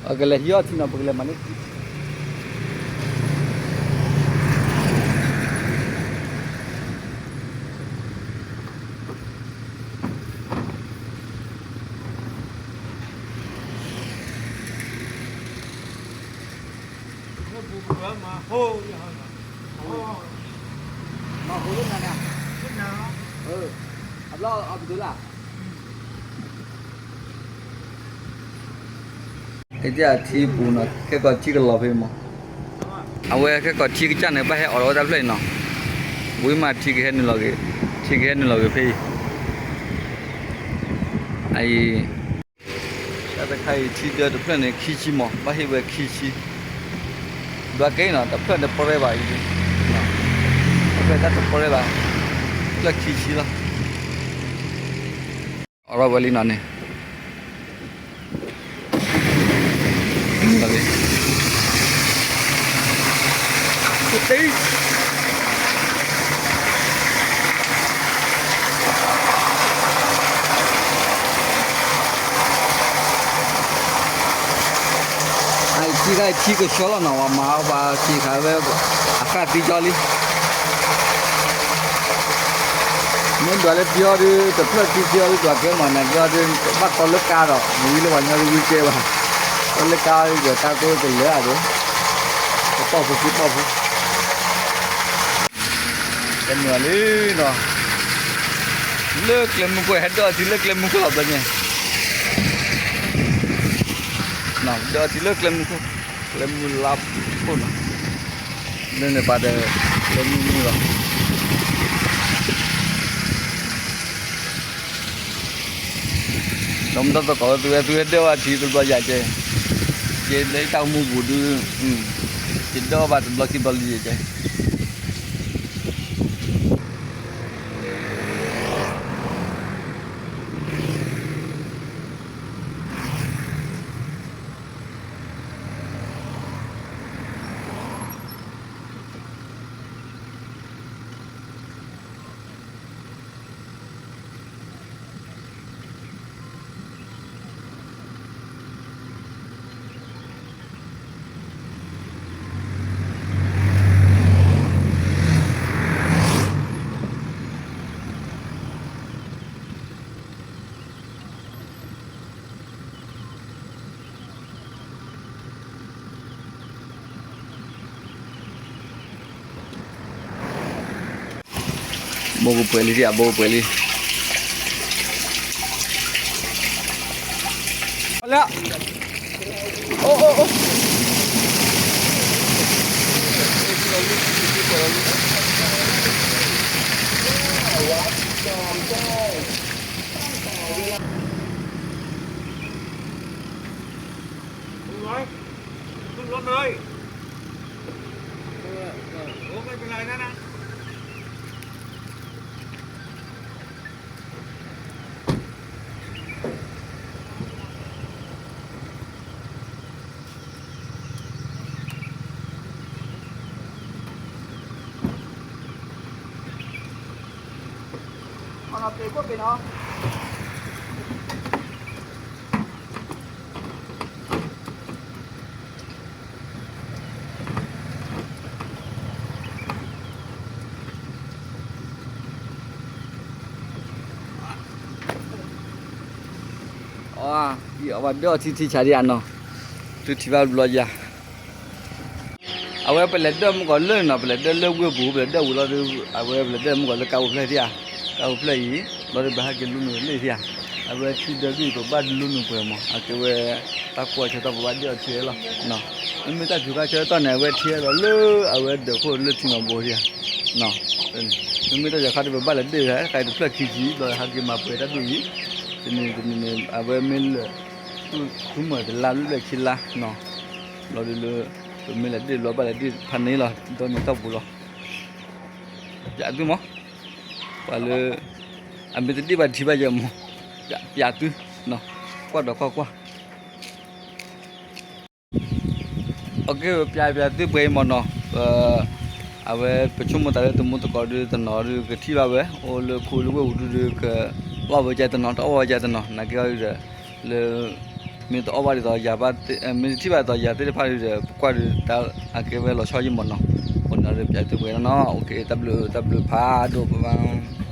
ပကလဲၤဟံးအီၣ်ထံနီၤ ပကလဲၤမၤန့ၢ်ထံ ကဲထံပူၤနီၤ ခဲကိာ်ထံကလီၤဖဲမး, အဝဲခဲကိာ်ထံကစၢ်န့ၣ် ဘၣ်ဟဲအိးထီၣ်ဝဲတၢ်ဖျၢၣ်အံၤနီၤ, ဝံၤမးထံကဟဲနုာ်လီၤဂ့ၤ, ထံကဟဲနုာ်လီၤဂ့ၤဖဲအံၤ, အအံၤ တၢ်တခါအံၤထံဒၢတဖျၢၣ်န့ၣ် ခံဆံမး ဘၣ်ဟ့ၣ်ဝဲခံဆံ, ဒွးကဲနီၤ တဖျၢၣ်တပှဲၤဘၣ်အံၤ, တဖျၢၣ်တပှဲၤဘၣ်, တဖျၢၣ်ခံဆံလီၤ, အိးထီၣ်ဝဲလံနီၤန့ၣ် အထံခါအံၤထံကဆှီလီၤနီၤ ပှၤမၤအီၤပှၤစံးခါဝဲ အဃၣ်သံကၠီလံ, မ့ၢ်ဒွးလၢထံအီၤဒုး တဖျၢၣ်ခံဆံအီၤဒုး ဒွးကဲမး နာ်က့အီၤဒုး ဘၣ်ကီလၢကါဒီး မ့ၢ်ဝံၤလၢပှၤညီဒုးဝံၤကဲဘၣ်, ကီလၢကါဒီး ကါကိးကလၢာ်ဒီး ကပီၢ်ဖိကပီၢ်ဖိ ကဲမုာ်လံနီၤ, လၢကျဲမုၢ်ခိၣ် ဟဲဒၢးအီထံလၢကျဲမုၢ်ခိၣ်လီၤဘျီညါ, ဒၢးအီထံလၢကျဲမုၢ်ခိၣ်, ကျဲမုၢ်လါခိၣ်နီၤ, လၢန့ၣ်ပာ်ဒီး ကျဲမုၢ်မုၢ်လီၤ. ဒီးမ့ၢ်တၢ်သကိးဝဲ သုဝဲ သုဝဲဒၢးဘၣ်ထံတဘျီယၤကဲ, ကဲလၢတၢ်အိၣ်မူပူၤဒုး, ယဒၢးဘၣ်တဘျီခံဘျီလံယကဲ. ဘိကပှဲၤလံ ဘိကပှဲၤလံ. လၢ အိၣ်အိၣ်အိၣ် အဝဲဒၢးအီထံထံဆးဒံးဧါနီၤ, သုထံၣ်ဘၣ်ဘျီယၤ အဝဲပလဲၤဒၢးမုၢ်ကီၤလၢာ်နီၤ, ပလဲၤဒၢးလၢဝ့ၢ်ပူၤ ပလဲၤဒၢးဝံၤလီၤဒီး အဝဲပလဲၤဒၢးမုၢ်ကီၤလၢကါပူၤဖျၢၣ်ဒံးဧါ, ကါပူၤဖျၢၣ်အံၤ ဘျီဒီးပဟဲက့ၤလူနုာ်လၢထံဧါ, အဝဲထံဒၢးဒုးအံၤ ပဘၣ်လူနုာ်ပှဲၤမး အကဲဝဲ တၢ်ကွၢ်ဆၢကတီၢ်ပဘၣ်ဒၢးအီထံလီၤ. မ့မ့ၢ်တၢ်ထုးခါဆၢကတီၢ်န့ၣ် အဝဲထံဟဲလီၤလၢ အဝဲဒၢးခိၣ်လၢထံမၤဘိဒံးဧါ, မ့မ့ၢ်တၢ်ယီၤခါဒီး ပဘၣ်လဲၤဒၢးဟဲ ခါအံၤတဖျၢၣ်ခံဆံ ဘျီဟဲက့ၤမၤပှဲၤတၢ်ဒိၣ်အံၤ, တနံၤတနံၤန့ၣ် အဝဲမ့ၢ်လၢာ် သူမုၢ်တလါလၢဘျဲၣ်ခံလါနီၤ, ဘျီဒီးလၢ ပမ့ၢ်လဲၤဒ့ၣ်ဘျီဘၣ်လဲၤဒ့ၣ်ဖးန့ၣ်လီၤ ဒီနံၤထီၣ်ပူၤလီၤ. ပျးသုမး, ပှၤလၢ အမ့ၢ်တဒ့ၣ်ဘၣ်ထံဘၣ်ယဲမး, ပျးသု, ကွၢ်ဒီးကွၢ်ကွၢ် ပျးပျးသုပှဲၤအံၤမးနီၤ, အဝဲပဆိကမိၣ်သးလၢတမူသကိးဒုးတနီၤဒုးကထံၣ်ဘၣ်ဝဲ, အိၣ်လၢခိလၢဝ့ၢ်ပူၤဒုးဒုးက အီၣ်ဝဲကဲတနီၤ တအီၣ်ဝဲကဲတနီၤ နာ်က့အီၤဒီး လၢ မ့ၢ်တအီၣ်ဘၣ်ဒ်သိးယၤဘၣ်, မ့ၢ်တထံၣ်ဘၣ်ဒ်သိးယၤသ့ၣ်တဖၣ်ဒီး ပကွၢ်ဒီးတၢ်အကဲဝဲလီၤဆီယံမၢ်နီၤ, အဃိန့ၣ်ဒီးပျးသုပှဲၤနီၤနီၤ, တၢ်ဘျုးတၢ်ဘျုးဖးဒိၣ်ဘၣ်